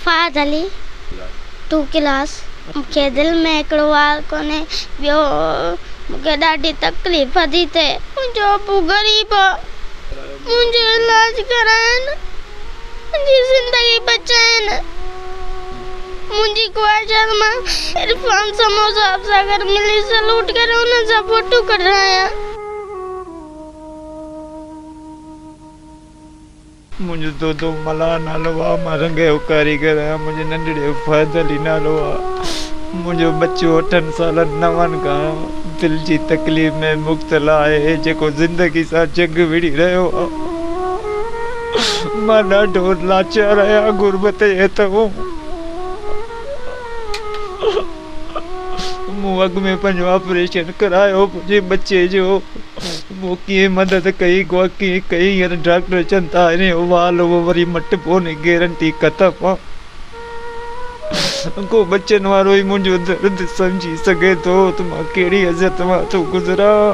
Fahad Ali two class. مون کي دل ۾ هڪڙو وار ڪونهي ٻيو مون کي ڏاڍي تڪليف ٿي ٿئي. منهنجو ابو غريب آ منهنجو علاج ڪرائين منهنجي زندگي بچائين منهنجي خواهش آ ته مان عرفان سمون صاحب سان گڏ ملي سلوٽ ڪري انهن سان فوٽو ڪڍرايان. منهنجو دودو ملاح نالو آ، مان رنگ جو ڪاريگر آهيان، منهنجي ننڍڙي جو فهد علي نالو آ، منهنجو ٻچو اٺن سالن نون کان دل جي تڪليف ۾ مبتلا آهي، جيڪو زندگي سان جنگ وڙهي رهيو آ، مان ڏاڍو لاچار آهيان، غربت جي هٿئون مون اڳ ۾ پنهنجو آپريشن ڪرايو منهنجي ٻچي جو. مون ڪيئن مدد ڪئي اغوا ڪيئن ڪئي هينئر ڊاڪٽر چون ٿا هن جو وال اهو وري مٽبو ني گيرنٽي ختم آ ڪو ٻچن وارو ئي منهنجو درد سمجهي سگهي ٿو ته مان ڪهڙي اذيت مان ٿو گذران.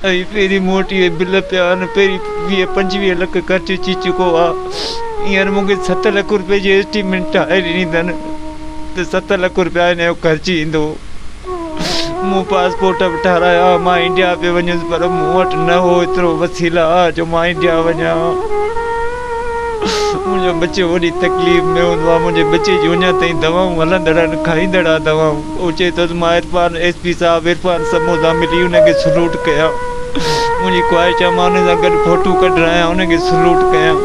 ۽ پهرين مون وٽ اهي بل پيا آهن پهرين 20 25 لک خرچ اچي چڪو آهي هينئر مون کي 7 لک روپئي جي اسٽيمينٽ ٺاهي ڏني اٿن ته 7 لک روپيا هن جو خرچ ايندو مون پاسپورٽ به ٺارايا مان انڊيا پيو وڃيس پر مون وٽ نه هو ايترو وسيلا جو مان انڊيا وڃان منهنجو ٻچو وڏي تڪليف ۾ هوندو آهي منهنجي ٻچي جون اڃا تائين دوائون هلندڙ آهن کائيندڙ آهي دوائون هو چئي ٿو ته مان عرفان ايس پي صاحب عرفان سمون سان ملي ان کي سلوٽ ڪيان. منهنجي خواهش آهي مان ان سان گڏ فوٽو ڪڍرايان ان کي سلوٽ ڪيان.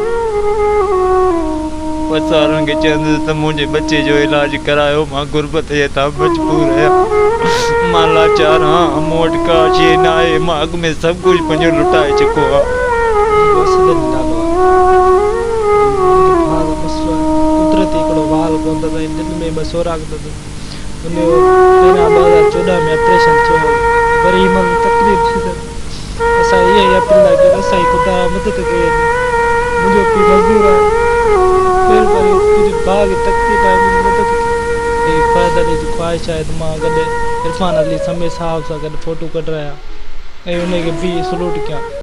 بس وارن کي چوندس ته منهنجي ٻچي جو علاج ڪرايو مان غربت جي هٿان مجبور آهيان. مان لاچار آهيان مون وٽ ڪا شيء نه آهي مان اڳ ۾ سڀ ڪجهه پنهنجو لٽائي چڪو آهيان. منهنجو اسد علي نالو آهي ۽ منهنجي ڀاء جو مسئلو آهي قدرتي هڪڙو وال ڪونه اٿس ۽ دل ۾ ٻه سوراخ اٿس. ان جو پهريان 2014 ۾ آپريشن ٿيو هو وري هن مهل تڪليف ٿي اٿس اسان اها ئي اپيل ٿا ڪيون ته اسان جي خدا مدد ڪئي وڃي منهنجو پيء مزدور آهي مهرباني منهنجي ڀاء کي تڪليف آهي منهنجي مدد ڪيو. فهد علي جي خواهش آهي ته مان گڏ عرفان علي سمي صاحب سان گڏ فوٽو ڪڍرايان ۽ ان کي به سلوٽ ڪيان.